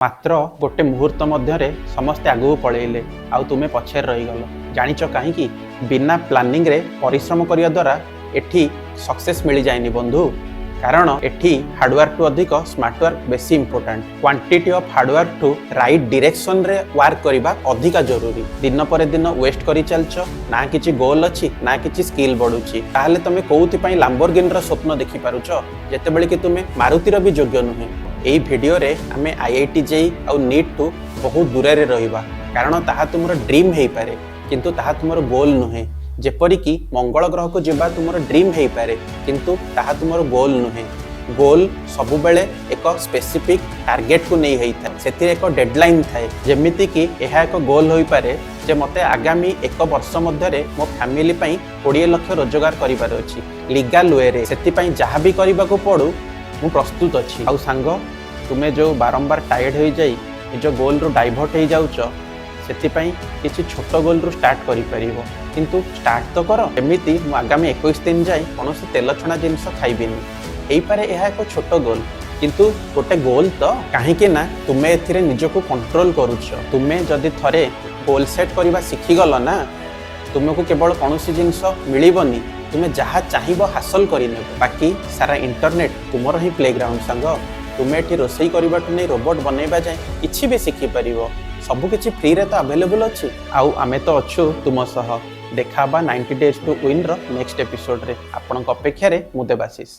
ମାତ୍ର ଗୋଟେ ମୁହୂର୍ତ୍ତ ମଧ୍ୟରେ ସମସ୍ତେ ଆଗକୁ ପଳେଇଲେ ଆଉ ତୁମେ ପଛରେ ରହିଗଲ। ଜାଣିଛ କାହିଁକି? ବିନା ପ୍ଲାନିଂରେ ପରିଶ୍ରମ କରିବା ଦ୍ୱାରା ଏଠି ସକ୍ସେସ୍ ମିଳିଯାଏନି ବନ୍ଧୁ। କାରଣ ଏଠି ହାର୍ଡୱାର୍କଠୁ ଅଧିକ ସ୍ମାର୍ଟ ୱାର୍କ ବେଶୀ ଇମ୍ପୋର୍ଟାଣ୍ଟ। କ୍ୱାଣ୍ଟିଟି ଅଫ୍ ହାର୍ଡୱାର୍କଠୁ ରାଇଟ୍ ଡିରେକ୍ସନରେ ୱାର୍କ କରିବା ଅଧିକା ଜରୁରୀ। ଦିନ ପରେ ଦିନ ୱେଷ୍ଟ କରି ଚାଲିଛ, ନା କିଛି ଗୋଲ୍ ଅଛି, ନା କିଛି ସ୍କିଲ୍ ବଢୁଛି। ତାହେଲେ ତମେ କୋଉଥିପାଇଁ ଲାମ୍ବରଗିନିର ସ୍ୱପ୍ନ ଦେଖିପାରୁଛ, ଯେତେବେଳେ କି ତୁମେ ମାରୁତିର ବି ଯୋଗ୍ୟ ନୁହେଁ? ଏଇ ଭିଡ଼ିଓରେ ଆମେ ଆଇଆଇଟି ଜେଇ ଆଉ ନିଟ୍ଠୁ ବହୁତ ଦୂରରେ ରହିବା, କାରଣ ତାହା ତୁମର ଡ୍ରିମ୍ ହେଇପାରେ, କିନ୍ତୁ ତାହା ତୁମର ଗୋଲ୍ ନୁହେଁ। ଯେପରିକି ମଙ୍ଗଳ ଗ୍ରହକୁ ଯିବା ତୁମର ଡ୍ରିମ୍ ହେଇପାରେ, କିନ୍ତୁ ତାହା ତୁମର ଗୋଲ୍ ନୁହେଁ। ଗୋଲ୍ ସବୁବେଳେ ଏକ ସ୍ପେସିଫିକ୍ ଟାର୍ଗେଟକୁ ନେଇ ହେଇଥାଏ, ସେଥିରେ ଏକ ଡେଡଲାଇନ୍ ଥାଏ। ଯେମିତିକି ଏହା ଏକ ଗୋଲ୍ ହୋଇପାରେ ଯେ ମୋତେ ଆଗାମୀ ଏକ ବର୍ଷ ମଧ୍ୟରେ ମୋ ଫ୍ୟାମିଲି ପାଇଁ 20 ଲକ୍ଷ ରୋଜଗାର କରିବାର ଅଛି ଲିଗାଲ ୱେରେ। ସେଥିପାଇଁ ଯାହା ବି କରିବାକୁ ପଡ଼ୁ, ମୁଁ ପ୍ରସ୍ତୁତ ଅଛି। ଆଉ ସାଙ୍ଗ, ତୁମେ ଯେଉଁ ବାରମ୍ବାର ଟାୟାର୍ଡ ହୋଇଯାଇ ନିଜ ଗୋଲ୍ରୁ ଡାଇଭର୍ଟ ହେଇଯାଉଛ, ସେଥିପାଇଁ କିଛି ଛୋଟ ଗୋଲ୍ରୁ ଷ୍ଟାର୍ଟ କରିପାରିବ, କିନ୍ତୁ ଷ୍ଟାର୍ଟ ତ କର। ଏମିତି ମୁଁ ଆଗାମୀ 21 ଦିନ ଯାଏଁ କୌଣସି ତେଲ ଛଣା ଜିନିଷ ଖାଇବିନି। ହେଇପାରେ ଏହା ଏକ ଛୋଟ ଗୋଲ୍, କିନ୍ତୁ ଗୋଟେ ଗୋଲ୍ ତ। କାହିଁକି ନା ତୁମେ ଏଥିରେ ନିଜକୁ କଣ୍ଟ୍ରୋଲ କରୁଛ। ତୁମେ ଯଦି ଥରେ ଗୋଲ୍ ସେଟ୍ କରିବା ଶିଖିଗଲ ନା, ତୁମକୁ କେବଳ କୌଣସି ଜିନିଷ ମିଳିବନି, ତୁମେ ଯାହା ଚାହିଁବ ହାସଲ କରିନେବ। ବାକି ସାରା ଇଣ୍ଟରନେଟ୍ ତୁମର ହିଁ ପ୍ଲେ ଗ୍ରାଉଣ୍ଡ ସାଙ୍ଗ। ତୁମେ ଏଠି ରୋଷେଇ କରିବାଠୁ ନେଇ ରୋବୋଟ ବନେଇବା ଯାଏଁ କିଛି ବି ଶିଖିପାରିବ। ସବୁ କିଛି ଫ୍ରିରେ ତ ଆଭେଲେବୁଲ୍ ଅଛି। ଆଉ ଆମେ ତ ଅଛୁ ତୁମ ସହ। ଦେଖା ହବା 90 ଡେଜ୍ ଟୁ ୱିନ୍ର ନେକ୍ସଟ ଏପିସୋଡରେ। ଆପଣଙ୍କ ଅପେକ୍ଷାରେ ମୁଁ ଦେବାଶିଷ।